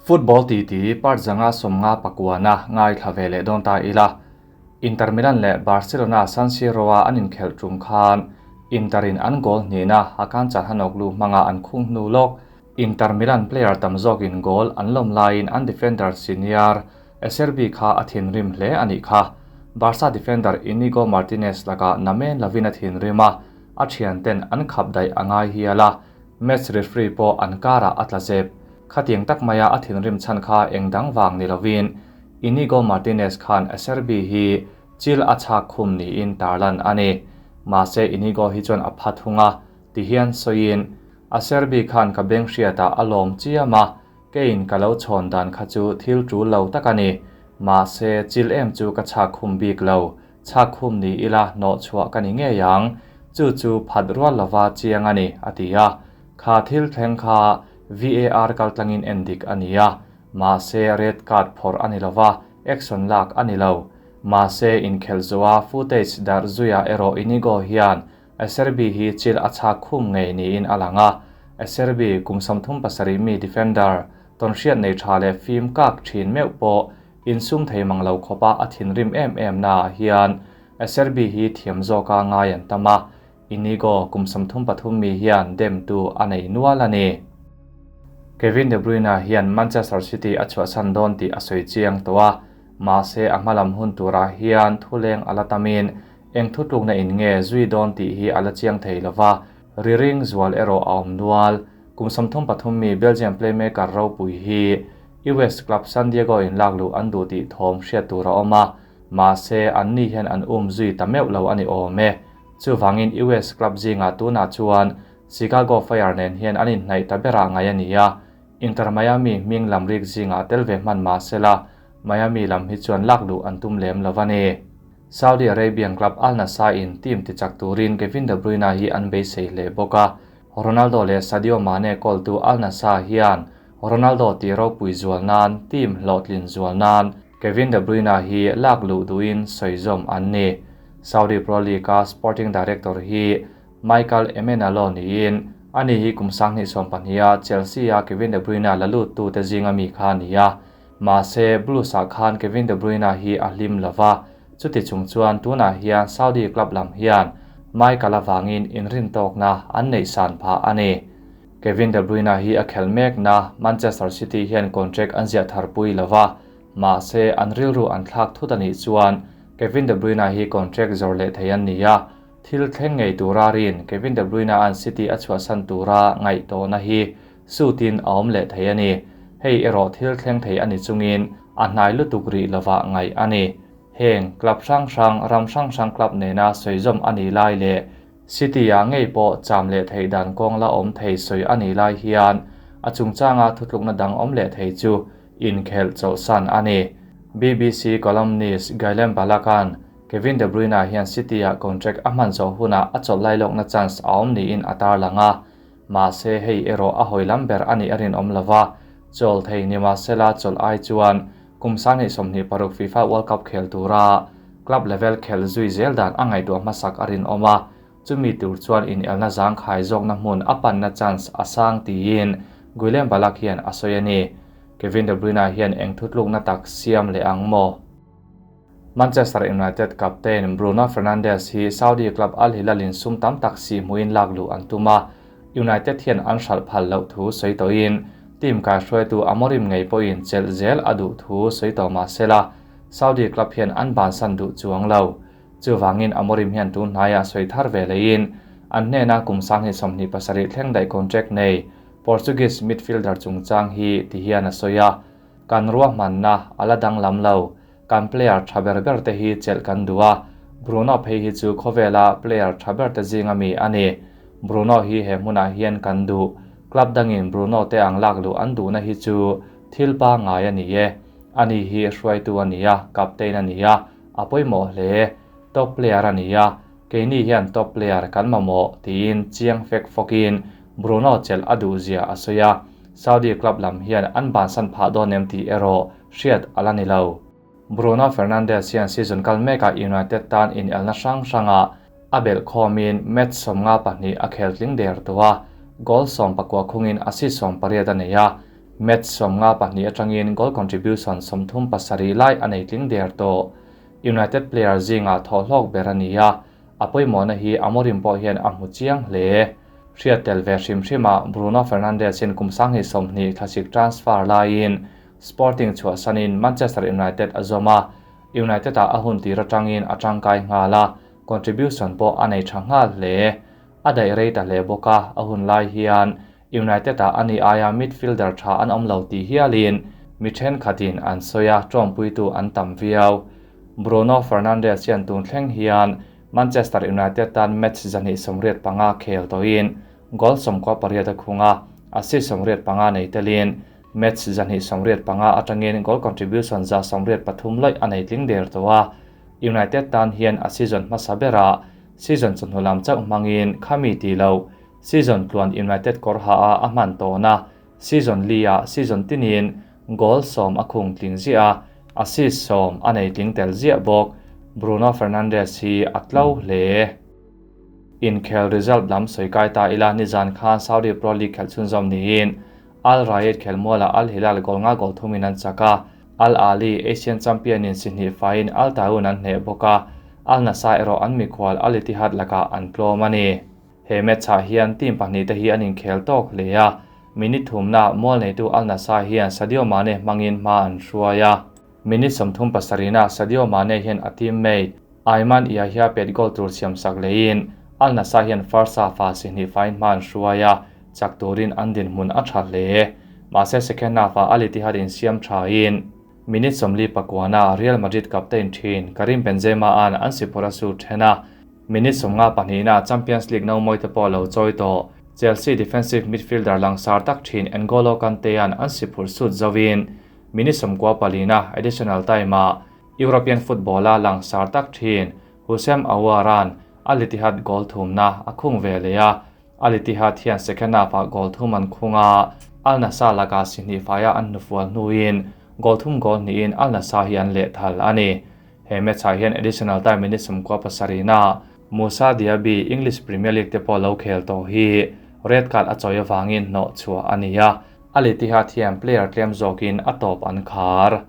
Football titi part 559-na ngaithla ve leh dawn ta ila. Inter Milan leh Barcelona San Siro-a an inkhelh tum khan Inter-in an goal hnihna Hakan Calhanoglu hmanga an khung hnu lawk. Inter Milan player tam zawkin goal an lawm laiin an defender senior Acerbi kha a thinrim hle a nih kha. Barca defender Inigo Martinez lakah namen lovin a thinrim a, a thianten an khap daih a ngai hial a, match referee pawh an karah a tla zep. Khatiang tak maia a thinrim chhan kha eng dang vang ni lovin Inigo Martinez khan Acerbi hi chil a chhak khum niin tarlan a ni. Mahse Inigo hi chuan a pha thung a, tihian sawiin Acerbi khan ka beng hriatah a lawm chiam a, keiin ka lo chhawn dan kha chu thil tul lo tak a ni. Mahse chil em chu ka chhak khum bik lo, chhak khum ni ila hnawh chhuah ka ni ngei ang, chu chu phat rual lova chiang a ni, a ti a. Kha thil thleng kha VAR kaltlangin en dik a ni a, mahse red card phawrh a ni lova, action lak a ni lo. Mahse inkhelh zawha footage darh zuiah erawh Inigo hian Acerbi hi chil a chhak khum ngei niin a lang a, Acerbi kum 37 mi defender tawnhriat nei tha leh fim kak thin meuh pawh insum thei mang lo khawpa a thinrim em em naah hian Acerbi hi thiam zawka ngai an tam a, Inigo kum 33 mi hian demtu a nei nual a ni. Kevin De Bruyne hian Manchester City a chhuahsan dawn tih a sawi chiang tawh a, mahse a hmalam hun turah hian thuleng a la tamin eng thutlukna in nge zui dawn tih hi a la chiang thei lova, ri ring zual erawh a awm nual. Kum 33 mi Belgian playmaker ropui hi US club San Diego in lak luh an duh tih thawm hriat tur a awm a, mahse an ni hian an um zui ta meuh lo a ni awm e. Chuvangin US club zingah tunah chuan Chicago Fire nen hian an inhnaih ta berah ngai a ni a, Inter Miami hming lam rik zingah tel ve hman mahsela Miami lam hi chuan lak luh an tum lem lo a ni. Saudi Arabian club Al Nassr in team tichak turin Kevin De Bruyne hi an beisei hle bawk a, Ronaldo leh Sadio Mane kawltu Al Nassr hian Ronaldo tih ropui zual nan team hlawhtlin zual nan Kevin De Bruyne hi lak luh duhin sawi zawm an ni. Saudi Pro League-a sporting director hi Michael Emenalo niin ani hi kum 2022-a Chelsea-a Kevin De Bruyne la lut tu te zinga mi kha a ni a. Mahse Blues-ah khan Kevin De Bruyne hi a hlim lova, chuti chung chuan tunah hian Saudi club lam hian Michael awangin inrin tawkna an neih san phah a ni. Kevin De Bruyne hi a khel mekna Manchester City hian contract an ziah tharpui lova, mahse an rilru an thlak thut a nih chuan Kevin De Bruyne hi contract zawr leh thei an ni a, thil thleng ngei tura rin Kevin De Bruyne an City a chhuahsan tura ngaih tawhna hi sutin a awm leh thei a ni. Hei erawh thil thleng thei a ni chungin a hnai lutuk rih lova ngaih a ni. Heng club hrang hrang ram hrang hrang club nena sawi zawm a ni lai leh City a ngei pawh cham leh thei dan kawng la awm thei sawi a ni lai hian a chungchanga thutlukna dang awm leh thei chu inkhelh chawlhsan a ni. BBC columnist Guillem Balakan Kevin De Bruyne hian City a contract a hman zawh hunah a chawlh lai lawkna chance a awm niin a tar lang a, mahse hei erawh a hawi lam ber a nih a rin awm lova, chawl thei ni mahsela chawlh ai chuan kum 2026 FIFA World Cup khel tura club level khel zui zel dan a ngaihtuah hmasak a rin awm a, chumi tur chuan in elna zang khai zawkna hmun a panna chance a sang tiin Guillem Balak hian a sawi a ni. Kevin De Bruyne hian eng thutlukna tak siam leh ang maw? Manchester United captain Bruno Fernandes hi Saudi club Al Hilal in sum tam tak si hmuin lak luh an tum a, United hian an hralh phal loh thu sawi tawhin team kai hruaitu Amorim ngei pawhin chelh zel a duh thu sawi tawh mahsela Saudi club hian an bansan duh chuang lo. Chuwangin Amorim hian tun hnaiah sawi thar ve leiin an hnena kum 2027 thleng daih contract nei Portuguese midfielder chungchang hi ti hian a sawi a, kan ruahmanna a la danglam lo, kan player tha ber ber te hi chelh kan duh a, Bruno phei hi chu khawvela player tha ber te zinga mi a ni. Bruno hi he hmunah hian kan duh, club dangin Bruno te ang lak luh an duhna hi chu thil pa ngai a ni e. Ani hi hruaitu a ni a, captain a ni a, a pawimawh hle, top player a ni a, keini hian top player kan mamawh tiin chiang fek fawkin Bruno chelh a duh zia a sawi a, Saudi club lam hian an bansan phah dawn em tih erawh hriat a la ni lo. Bruno Fernandes hian season kal mekah United tan in elna hrang hranga a belh khawmin match 52 a khel tling der tawh a, goal 19 khungin assist 18 a nei a. Match 52 atangin goal contribution 37 lai a nei tling der tawh. United player zinga thaw hlawk ber a ni a, a pawimawhna hi Amorim pawh hian a hmu chiang hle. Hriat tel ve hrim hrima Bruno Fernandes in kum 2020 thlasik transfer laiin Sporting chhuahsanin Manchester United a zawm a, United ah a hun tir atangin a tangkai nghal a, contribution pawh a nei tha nghal hle. A daih rei ta hle bawk a, a hun lai hian United ah ani aia midfielder tha an awm lo tih hialin mi thenkhatin an sawi a, tawmpuitu an tam viau. Bruno Fernandes hian tun thleng hian Manchester United tan match 285 khel tawhin goal 98 a khung a, assist 85 nei telin match 285 atangin goal contribution 183 lawih a nei tling der tawh a. United tan hian a season hmasa berah season chawhnu lam chauh hmangin khami ti lo season tluan United kawr ha a a hman tawhna season li ah season tinin goal 10 a khung tling ziah a, assist 10 a nei tling tel ziah bawk. Bruno Fernandes hi a tlo hle. Inkhel result lam sawi kai ta ila nizan khan Saudi Pro League khelh chhunzawm niin Al Raed khelmuala Al Hilal goal 5 goal 3 in an chak a, Al Ahly Asian Champion in si hnih faiin Al Taawoun an hneh bawk a, Al Nassr erawh an mikhual Al Ittihad lakah an tlawm a ni. He match ah hian team pahnih te hi an inkhel tawk hle a, minute thumna mual neitu Al Nassr hian Sadio Mane hmangin hma an hruai a. Minute 37 na Sadio Mane hian a teammate Ayman Yahya pet goal tur siam sak leiin Al Nassr hian first half ah si hnih faiin hma an hruai a, chak turin an dinhmun a tha hle. Mahse second half ah Al Ittihad in siam thain minute 49 na Real Madrid captain thin Karim Benzema an an si phur a su thena. Minute 52 na Champions League no moi te pawh lo chawi tawh Chelsea defensive midfielder langsar tak thin N'Golo Kante an an si phur sut zawin minute 94 na additional time ah European football a langsar tak thin Houssem Aouar an Al Ittihad goal thumna a khung ve le a. Al Ittihad hian second half ah goal thum an khung a, Al Nassr laka si hnih faia an hnufual hnuin goal thum goal hnihin Al Nassr hi an leh thal a ni. He match ah hian additional time minute 97 na Moussa Diaby English Premier League te pawh lo khel tawh hi red card a chawi awangin hnawh chhuah a ni a, Al Ittihad hian player tlem zawkin a tawp an khar.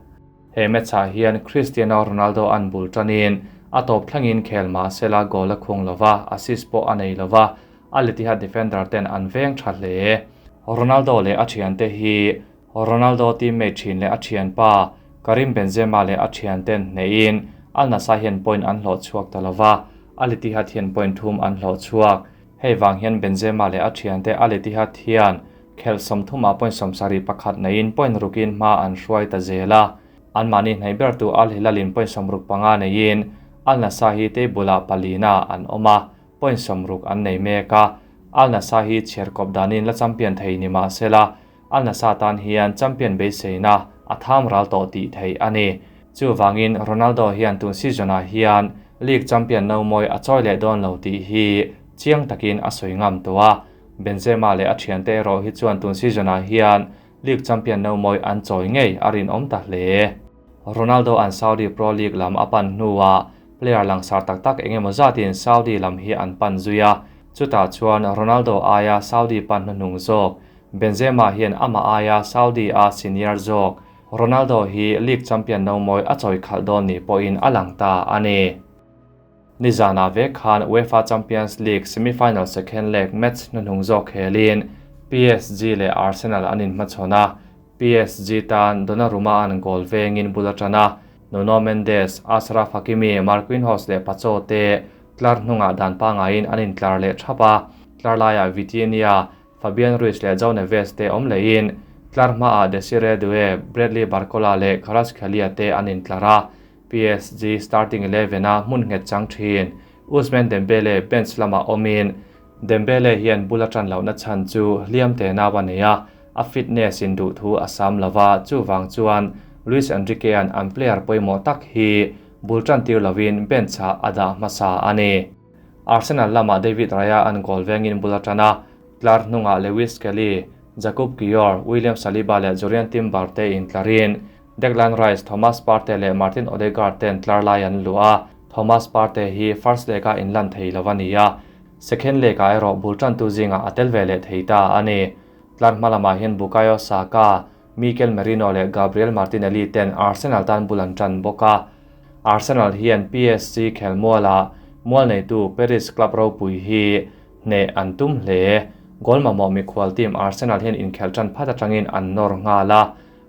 He match ah hian Cristiano Ronaldo an bul tanin a tawp thlengin khel mahsela goal a khung lova, assist pawh a nei lova, Al Ittihad defender ten an veng tha hle. Ronaldo leh a thian te hi Ronaldo teammate thin leh a thian pa Karim Benzema leh a thian ten hneiin Al Nassr hian point an hlawh chhuak ta lova, Al Ittihad hian point 3 an hlawh chhuak. Hei wang hian Benzema leh a thian te Al Ittihad hian khel 30 ah point 71 neiin point rukin hma an hruai ta zela. An mahni hnai ber tu Al Hilal in point 65 neiin Al Nassr hi table ah palina an awm a, point 60 an nei mek a. Al Nassr hi chhiar kawp danin la champion thei ni mahsela Al Nassr tan hian champion beiseina a tham ral tawh tih thei a ni. Chu wangin Ronaldo hian tun season ah hian league champion no moi a chawi leh dawn lo tih hi chiang takin a sawi ngam tawh a. Benzema leh a thian te erawh hi chuan tun season ah hian league champion no moi an chawi ngei a rin awm ta hle. Ronaldo an Saudi Pro League lam a pan hnuah player langsar tak tak engemaw zatin Saudi lam hi an pan zui a, chutah chuan Ronaldo aia Saudi pan hnuhnung zawk Benzema hian ama aia Saudi a senior zawk Ronaldo hi league champion no moi a chawi khalh dawn ni pawhin a lang ta a ni. Nizana ve khan UEFA Champions League semi-final second leg match hnuhnung zawk helin PSG leh Arsenal an inhmachhawn a, PSG tan Donnarumma an goal vengin bul atana Nuno Mendes, Achraf Hakimi, Marquinhos leh Pacho te tlar hnungah dan pangain an intlar leh thap a, tlar laiah Vitinha, Fabian Ruiz leh João Neves te awm leiin tlar hmaah Desiree Doué, Bradley Barcola leh Kvaratskhelia te an intlar a. PSG starting 11 a hmun nghet chang thin Ousmane Dembele bench lama awmin Dembele hian bul atan lohna chan chu hliam te na wa nei a, a fitness in duh thu a sam lova, chu wang chuan Luis Enrique an an player pawimawh tak hi bul tan tir lovin bench ah a dah hmasa a ni. Arsenal lama David Raya an goal vengin bul atana tlar hnungah Lewis Kelly, Jakub Kiwior, William Saliba leh Jurrien Timber te in tlarin Declan Rice, Thomas Partey leh Martin Odegaard ten tlar lai an lu a, Thomas Partey hi first leg a inlan thei lova ni a, second leg a erawh bul tan tu zinga a tel ve leh thei ta a ni. Tlar hma lamah hian Bukayo Saka, Mikel Merino leh Gabriel Martinelli ten Arsenal tan bul an tan bawk a. Arsenal hian PSG khelmualah mual neitu Paris club ropui hi hneh an tum hle. Goal mamawh mikhual team Arsenal hian inkhelh tan phat atangin an nawr nghal a.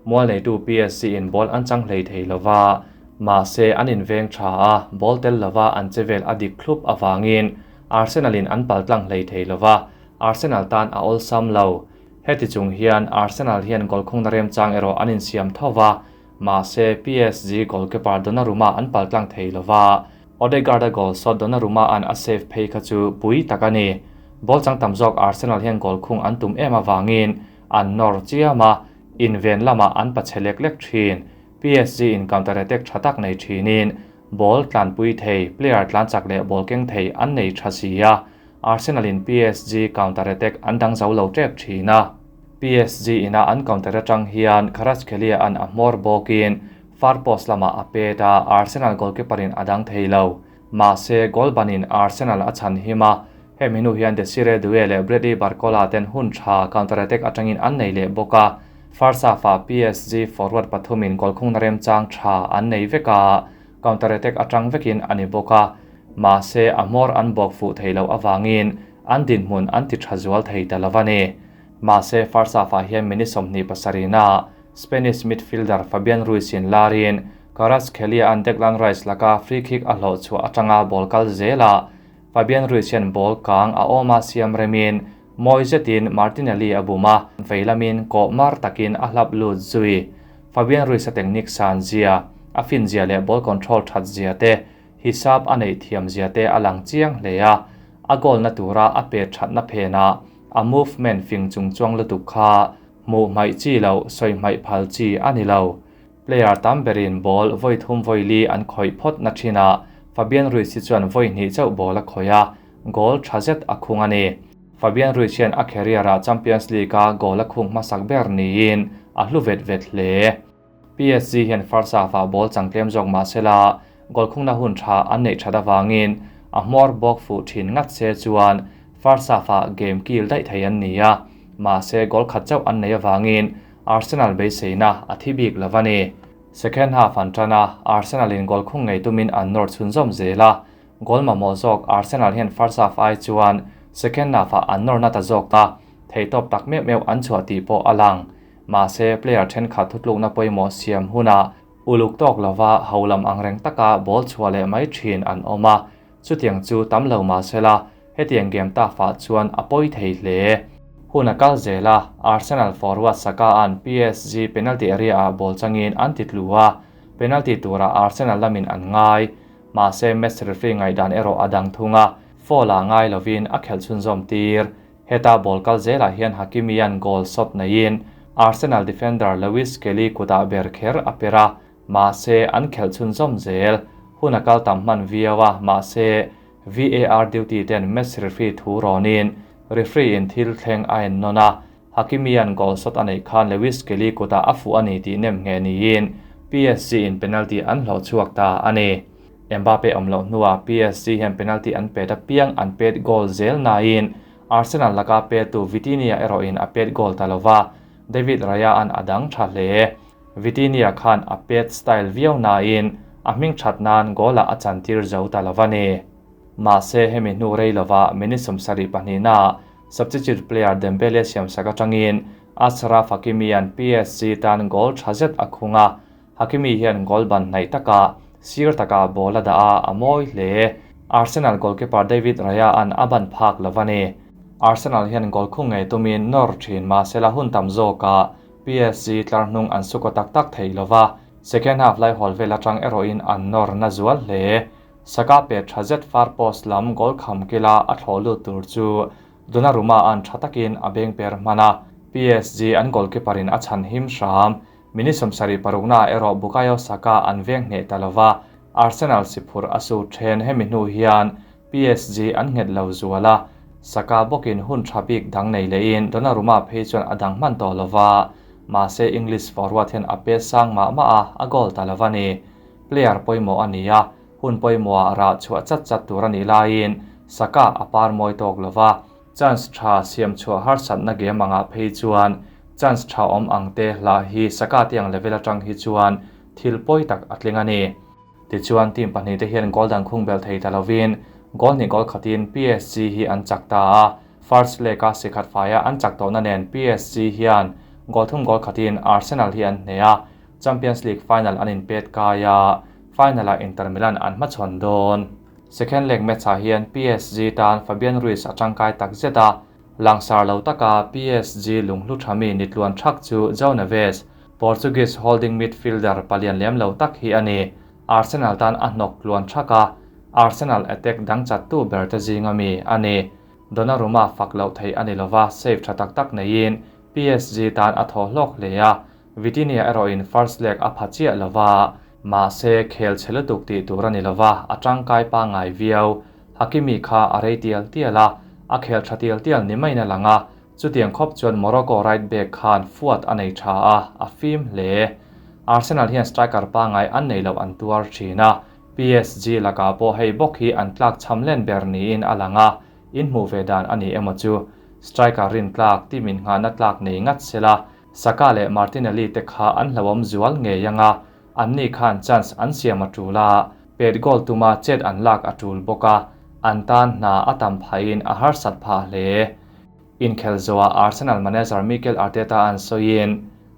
Mual neitu PSG in ball an chang hlei thei lova, mahse an inveng tha a, ball tel lova an chevel a dik thlup avangin Arsenal in an paltlang hlei thei lova, Arsenal tan a awlsam lo. Heti chung hian Arsenal hian goal khungna remchang erawh an insiam thova, mahse PSG goalkeeper Donnarumma an paltlang thei lova, Odegaard a goal shot Donnarumma an a save phei kha chu pui tak a ni. Ball chang tam zawk Arsenal hian goal khung an tum em avangin an nawr chiam a, inven lamah an pachhe lek lek thin. PSG in counter attack tha tak nei thinin ball tlanpui thei, player tlan chak leh ball keng thei an nei tha si a, Arsenal in PSG counter attack an dang zo lo tep thin a. PSG ina an counter atang hian Kvaratskhelia an a hmawr bawkin far post lamah a pet a, Arsenal goalkeeper in a dang thei lo. Mahse goal banin Arsenal a chhan him a, hemi hnu hian Desire Doue leh Bradley Barcola ten hun tha counter attack atangin an nei leh bawk a. First half ah PSG forward pathumin goal khungna remchang tha an nei vek a, counter attack atang vekin a ni bawk a. Mahse a hmawr an bawk fuh thei lo awangin an dinhmun an ti tha zual thei ta lo a ni. Mahse first half ah hian minute 27 na Spanish midfielder Fabian Ruiz in larin Kvaratskhelia an Declan Rice laka free kick a hlawh chhuah atanga ball kal zela Fabian Ruiz hian ball kang a awma siam remin mawi zetin Martinelli a buma veilamin kawh mar takin a hlap lut zui. Fabian Ruiz a technique san zia a fin zia leh ball control that zia te hisap a nei thiam zia te a lang chiang hle a, a goal na tura a pe that na phena a movement fing chung chuang lutuk kha mu hmaih chi lo soi hmaih phal chi ani lo. Player tam berin ball voi thum voi li an khoi phot na thina Fabian Ruiz hi chuan voi hnih chauh ball a khoi a, goal tha zet a khung ani. Fabian Ruiz hian a career a Champions League a goal a khung hmasak ber niin a hlu vet vet hle. PSG hian first half ah ball changtlem zawk mahsela goal khungna hun tha an nei that awangin a hmawr bawk fuh thin ngat se chuan first half ah game kill daih thei an ni a, mahse goal khat chauh an nei awangin Arsenal beiseina a thi bik lovani. Second half an tana Arsenal in goal khung ngei tumin an nawr chhunzawm zela goal mamawh zawk Arsenal hian first half ai chuan second half ah an nawr na ta zawk ta thei tawp tak meuh meuh an chhuah tih pawh a lang. Mahse player thenkhat thutlukna pawimawh siam huna uluk tawk lova holam angreng taka ball chhuah leh mai thin an awm a, chutiang chu tam lo mahsela hetiang game ta fa chuan a pawi thei hle. Hun a kal zela Arsenal forward Saka an PSG penalty area ah ball changin an ti tlu a, penalty tura Arsenal lamin an ngai. Mahse match referee ngaihdan erawh a dang thunga foul ah ngai lovin a khelh chhunzawm tir. Heta ball kal zelah hian Hakimi an goal shot neiin Arsenal defender Lewis Kelly kutah ber kher a pera, mahse an khelh chhunzawm zel. Hun a kal tam hman viau a, mahse VAR duty ten match referee thu rawnin referee in thil thleng a en nawn a, Hakimi an goal shot a neih khan Lewis Kelly kutah a fuh ani tih nem nge niin PSG in penalty an hlawh chhuak ta ani. Mbappe awm loh hnuah PSG hian penalty an pet a piang an pet goal zel nain Arsenal laka pe tu Vitinha erawhin a pet goal ta lova, David Raya an a dang tha hle. Vitinha khan a pet style viau nain a hming that nan goal ah a chantir zo ta lova ni. Mahse hemi hnu rei lova minute 72 na substitute player Dembele siam sak atangin Achraf Hakimi an PSG tan goal tha zet a khunga. Hakimi hian goal ban hnaih taka sir taka ball a dah a, a mawi hle. Arsenal goalkeeper David Raya an a ban phak lovani. Arsenal hian goal khung ngei tumin nawr thin mahsela hun tam zawka PSG tlar hnung an suko tak tak thei lova, second half lai hawl vel atang erawhin an nawr na zual hle. Saka pe tha zet far post lam goal kham kila a thlawh lut tur chu Donnarumma an tha takin a beng per hmana, PSG an goalkeeper in a chhan him hram. Minute 76 na erawh Bukayo Saka an veng hneh ta lova, Arsenal siphur a su then hemi hnu hian PSG an nghet lo zuala, Saka bawkin hun tha bik dang nei lein Donnarumma phei chuan a dang hman tawh lova, mahse English forward hian a pe sang mah mah a, a goal ta lova ni. Player pawimawh ani a, hun pawimawh rah chhuah chat chat tur ani laiin Saka a par mawi tawk lova, chance tha siam chhuah harsat na game anga phei chuan Chance tha awm ang te hlah hi Saka te ang level atang hi chuan thil pawi tak a tling a ni. Tichuan team pahnihte hian goal dan khung belh thei ta lovin goal hnih goal khatin PSG hi an chak ta a, first leg-a si khat faia an chak tawhna nen PSG hian goal thum goal khatin Arsenal hi an hneh a, Champions League final an inpet kai a, final-ah Inter Milan an hmachhawn dawn. Second leg match-ah hian PSG tan Fabian Ruiz a tangkai tak zet a, langsar lo taka PSG lunghlu tha mi ni tluan thak chu João Neves, Portuguese holding midfielder palian lem lo tak hi a ni. Arsenal tan a hnawk tluan thak a, Arsenal attack dang chattu ber te zinga mi a ni. Donnarumma fak loh theih a ni lova, save tha tak tak neiin PSG tan a thaw hlawk hle a, Vitinha erawhin first leg a pha chiah lova, mahse khel chhe lutuk tih tur a ni lova, a tangkai pangngai viau. Hakimi kha a rei tial tial a, a khel tha tial tial ni maiin a lang a, chutiang khawp chuan Morocco right back khan fuat a nei tha a, a fim hle. Arsenal hian striker pangngai an nei loh an tuar thin a, PSG lakah pawh hei bawk hi an tlak cham len ber niin a lang a, in hmuh ve dan a ni emaw chu. Striker rin tlak, team innghahna tlak nei ngat sela, Saka leh Martinelli te kha an hlauhawm zual ngei ang a, anni khan chance an siam a tul a, pet goal tuma chet an lak a tul bawk a, an tan hna a tam phahin a harsat phah hle. Inkhel zawhah Arsenal manager Mikel Arteta an sawiin,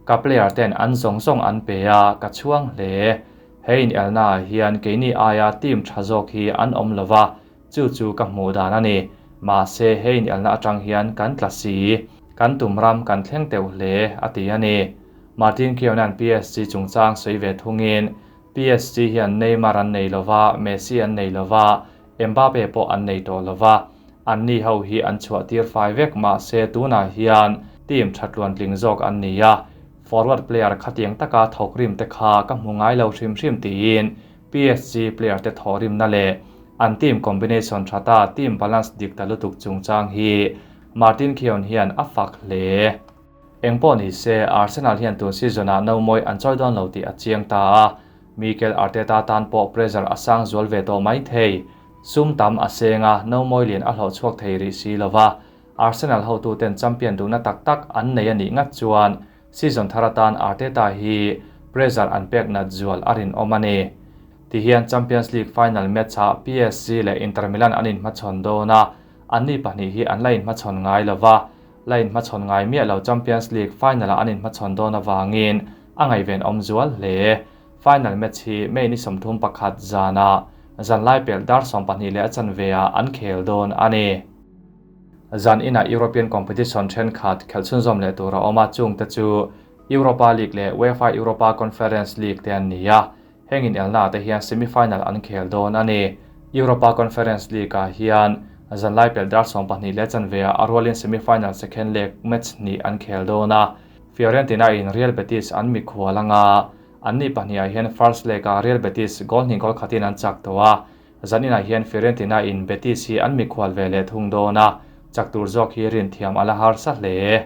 Ka player ten an zawng zawng an pe a, ka chhuang hle. He inelnaah hian keini aia team tha zawk hi an awm lo va, Chu chu ka hmuh dan a ni. Mahse, he inelna atang hian kan tla si. Kan tum ram kan thleng teuh hle, a ti a ni. Martin Keown-a'n PSG chungchang sawi ve thungin, PSG hian Neymar an nei lo va, Messi an nei lo va, Mbappe pawh an nei tawh lo va. Anni ho hi an chhuah tir fai vek mahse tunah hian team tha tluantling zawk an ni a. Forward player khatiang taka thawk rim te kha ka hmu ngai lo hrim hrim tiin PSG player te thawhrimna leh an team combination tha ta team balance dik ta lutuk chungchang hi Martin Keown hian a fak hle. Engpawh ni se, Arsenal hian tun season ah no mawi an chawi dawn lo tih a chiang ta a, Mikel Arteta tan pawh pressure a sang zual ve tawh mai thei. Sum tam a seng a, no mawi lian a hlawh chhuak thei rih si lova, Arsenal hotuten champion duhna tak tak an nei a nih ngat chuan Season thar atan Arteta hi pressure an pek nat zual a rinawm a ni. Tihian Champions League final match-ah PSG leh Inter Milan an inhmachhawn dawn a, anni pahnih hi an la inhmachhawn ngai lo va, la inhmachhawn ngai miah lo Champions League final-ah an inhmachhawn dawn avangin a ngaihvenawm zual hle. Final match hi May ni 31 zanah zanlai pelh dar 12 leh a chanve-ah an khel dawn a ni. Zan inah European competition thenkhat khelh chhunzawm leh tur a awm a, chungte chu Europa League leh UEFA Europa Conference League te an ni a, heng inelnaah te hian semi-final an khel dawn a ni. Europa Conference League-ah hian zanlai pelh dar 12 leh chanveah a rualin semi-final second leg match hnih an khel dawn a, Fiorentina-in Real Betis an mikhual anga, anni pahnihah hian first leg-ah Real Betis goal hnih goal khatin an chak tawh a, Zaninah hian Fiorentina in Betis hi an mikhual ve leh thung dawn a, chak tur zawk hi rinthiam a la harsa hle.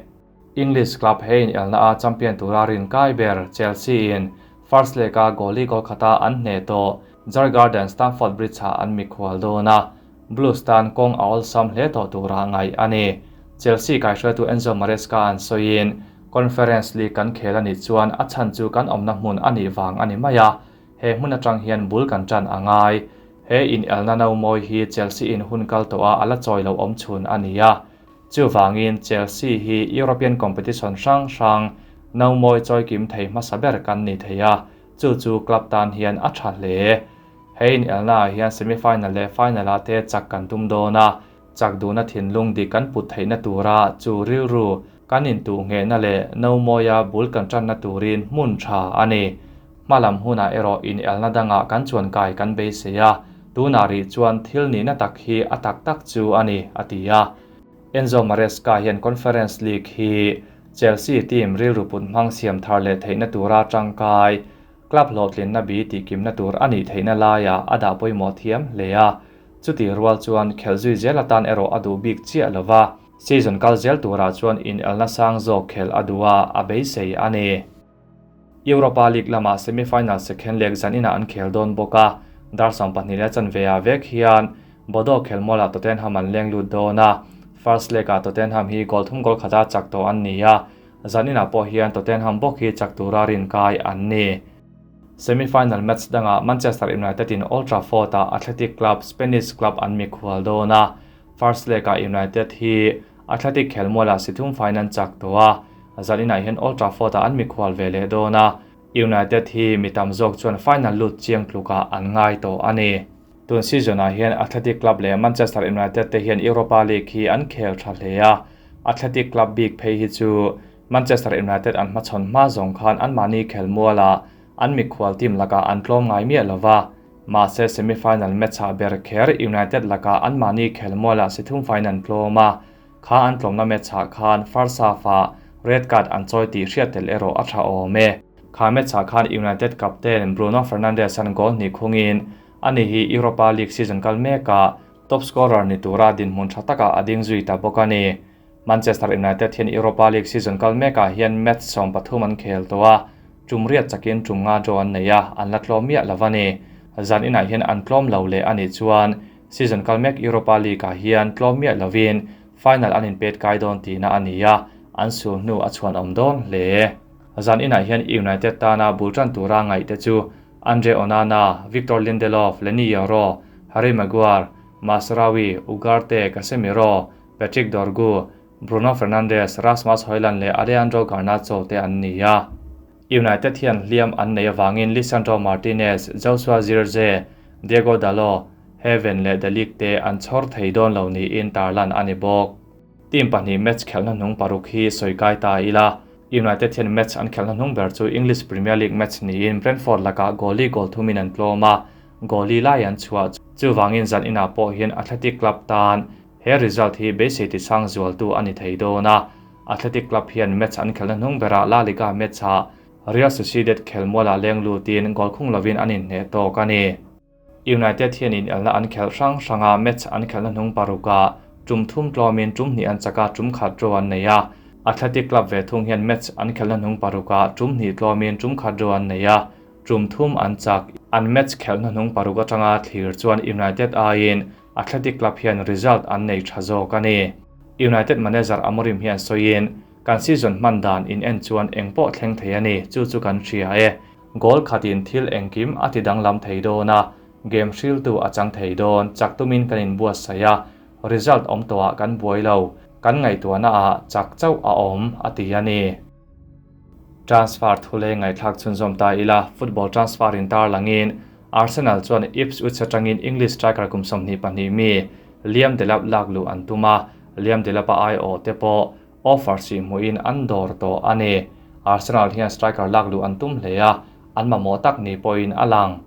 English club he inelna a champion tura rin kai ber Chelsea in first leg-a goalie goal khata an hneh tawh Djurgården Stamford Bridge-ah an mikhual dawn a, Blues tan kawng a awlsam hle tawh tura ngaih a ni. Chelsea kaihruaitu Enzo Maresca an sawiin, Conference League kan khel a nih chuan a chhan chu kan awmna hmun a nih vang a ni mai a, He hmun atang hian bul kan tan a ngai. He inelna no mawi hi Chelsea in hun kal tawh a a la chawi lo awm chhun a ni a. Chuvangin Chelsea hi European competition hrang hrang no mawi chawi kim thei hmasa ber kan ni thei a, chu chu club tan hian a tha hle. He inelna ah hian semi-final leh final ah te chak kan tum dawn a, chak duhna thinlung dik kan put theihna tura chu rilru kan intuh nghehna leh no mawia bul kan tanna turin hmun tha a ni. Hmalam hunah erawh inelna dangah kan chuankai kan beisei a, tunah rih chuan thil nihna tak hi a tak tak chu a ni, a ti a. Enzo Maresca hian Conference League hi Chelsea team rilru put hmang siam thar leh theihna tura tangkai, club hlawhtlinna bi tihkimna tur a nih theihna laiah a dah pawimawh thiam hle a, chutih rual chuan khelh zui zel atan erawh a duh bik chiah lo va, season kal zel turah chuan inelna sang zawk khelh a duh a, a beisei a ni. Europa League lamah semi-final second leg zaninah an khel dawn bawk a, dar 12 leh chanve-ah vek hian Bodo khelmualah Tottenham an leng lut dawn a, first leg-ah Tottenham hi goal thum goal khata chak tawh an ni a, Zaninah pawh hian Tottenham bawk hi chak tura rinkai an ni. Semi-final match dangah Manchester United in Old Trafford-ah Athletic Club, Spanish club an mikhual dawn a. First leg-ah United hi Athletic khelmualah si thum faiin an chak tawh a, zaninah hian Old Trafford-ah an mikhual ve leh dawn a. United hi mi tam zawk chuan final lut chiang tlukah an ngai tawh a ni. Tun season-ah hian Athletic Club leh Manchester United te hian Europa League hi an khel tha hle a, Athletic Club bik phei hi chu Manchester United an hmachhawn hma zawng khan anmahni khelmualah an mikhual team lakah an tlawm ngai miah lo va, mahse semi-final match-ah ber kher United lakah anmahni khelmualah si thum faiin an tlawm a, kha an tlawmna match-ah khan first half-ah red card an chawi tih hriat tel erawh a tha awm e. Kha match-ah khan United captain Bruno Fernandes-a'n goal hnih khungin ani hi Europa League season kal mekah top scorer ni tura dinhmun tha takah a ding zui ta bawk a ni. Manchester United hian Europa League season kal mekah hian match 13 an khel tawh a, tum riat chakin tum nga draw an nei a, an la tlawm miah lo a ni. Zan inah hian an tlawm lo leh a nih chuan season kal mek Europa League-ah hian tlawm miah lovin final an inpet kai dawn tihna a ni a, an sul hnu a chhuanawm dawn hle. Zan inah hian United tana bul tan tura ngaihte chu Andre Onana, Victor Lindelof, Leny Yoro, Harry Maguire, Mazraoui, Ugarte, Casemiro, Patrick Dorgu, Bruno Fernandes, Rasmus Hojlund leh Alejandro Garnacho te an ni a. United hian hliam an nei avangin Lisandro Martinez, Joshua Zirkzee, Diego Dalot, Heaven leh De Ligt te an chhawr thei dawn lo niin tarlan a ni bawk. Team pahnih match khelhna hnung paruk hi sawi kai ta ila, United hian match an khelhna hnung ber chu English Premier League match niin Brentford lakah goalie goal thumin an tlawm a, goalie lai an chhuah. Chuvangin zan inah pawh hian Athletic Club tan He result hi beisei ti sang zualtu a ni thei dawn a, Athletic Club hian match an khelhna hnung berah La Liga match-ah Real Sociedad khelmualah leng lutin goal khung lovin an inhneh tawk a ni. United hian inelna an khelh hrang hranga match an khelhna hnung parukah tum thum tlawmin tum hnih an chak a, tum khat draw an nei a. Athletic Club ve thung hian match an khelhna hnung parukah tum hnih tlawmin tum khat draw an nei a, tum thum an chak. An match khelhna hnung paruk atanga thlir chuan United aiin Athletic Club hian result an nei tha zawk a ni. United manager Amorim hian sawiin, Kan season hman dan in en chuan eng pawh thleng thei a ni, chu chu kan hria e. Goal khatin thil engkim a ti danglam thei dawn a, game hriltu a chang thei dawn, chak tumin kan inbuatsaih a, result awm tawhah kan buai lo, kan ngaihtuahna ah chak chauh a awm, a ti a ni. Transfer thuleng ngaihthlak chhunzawm ta ila, football transfer in tarlangin Arsenal chuan Ipswich atangin English striker kum 22 mi Liam Delap lak luh an tum a, Liam Delap-a aiawh te pawh offer si hmuhin an dawr tawh a ni. Arsenal hian striker lak luh an tum hle a, an mamawh tak ni pawhin a lang.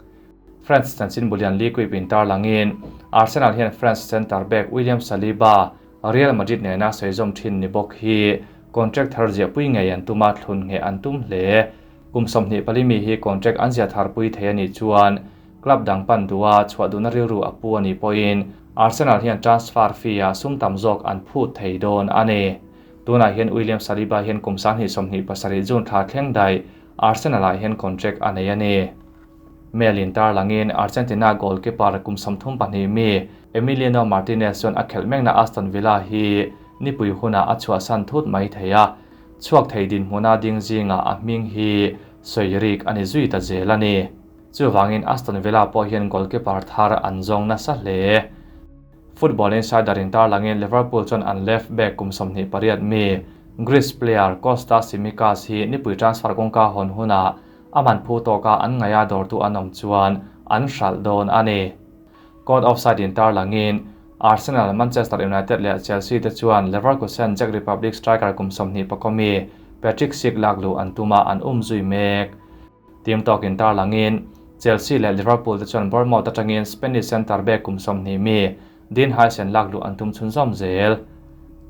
French chanchin bulian L'Equipe in tarlangin Arsenal hian French centre back William Saliba, Real Madrid nena sawi zawm thin ni bawk hi contract thar ziahpui ngei an tum a, thlun ngheh an tum hle. Kum 24 mi hi contract an zia tharpui thei a nih chuan club dang pan duha chhuah duhna rilru a pu a nih pawhin Arsenal hian transfer fee-ah sum tam zawk an phut thei dawn a ni. Tunah hian William Saliba hian kum 27 June thla thleng daih Arsenal-ah hian contract a nei a ni. Mail in tarlangin Argentina goalkeeper kum 32 mi Emiliano Martinez chuan a khelh mekna Aston Villa hi nipui hunah a chhuahsan thut mai thei a, chhuak thei dinhmuna ding zingah a hming hi sawi rik a ni zui ta zel a ni. Chuvangin Aston Villa pawh hian goalkeeper thar an zawng nasa hle. Football Insider in tarlangin Liverpool chuan an left back kum 28 mi Greece player Kostas Tsimikas hi nipui transfer kawngka hawn hunah aman phu tawka an ngaia dawrtu an awm chuan an hralh dawn a ni. Code offside in tarlangin Arsenal, Manchester United leh Chelsea te chuan Leverkusen Czech Republic striker kum 23 mi Patrick Schick lak luh an tuma an um zui mek. Team talk in tarlangin Chelsea leh Liverpool te chuan Bournemouth atangin Spanish centre back kum 20 mi Dean Huijsen lak luh an tum chhunzawm zel.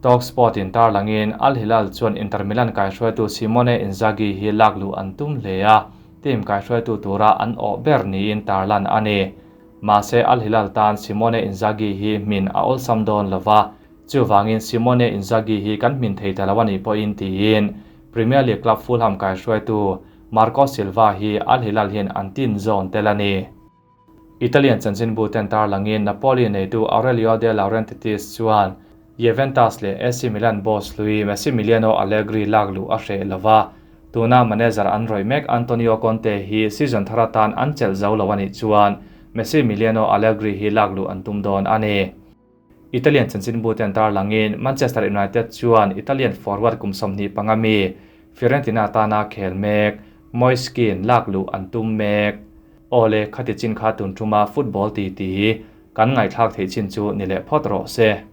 Talk Sport in tarlangin Al Hilal chuan Inter Milan kai hruaitu Simone Inzaghi hi lak luh an tum hle a, team kai hruaitu tura an awh ber niin tarlan a ni. Mahse Al Hilal tan Simone Inzaghi hi hmin a awlsam dawn lova, chuvangin Simone Inzaghi hi kan hmin thei ta lo a nih pawhin tiin Premier League club Fulham kai hruaitu Marco Silva hi Al Hilal hian an tin zawn tel a ni. Italian chanchin bu ten tarlangin Napoli neitu Aurelio De Laurentiis chuan Juventus leh AC Milan boss hlui Massimiliano Allegri lak luh a hreh lo va, tuna manager an rawih mek Antonio Conte hi season thar atan an chelh zo lo a nih chuan Massimiliano Allegri hi lak luh an tum dawn a ni. Italian chanchinbu ten tarlangin Manchester United chuan Italian forward kum 25 mi Fiorentina tana khel mek Moise Kean lak luh an tum mek. Awle, khati chin kha tun tuma football titi kan ngaihthlak theih chin chu ni leh phawt rawh se.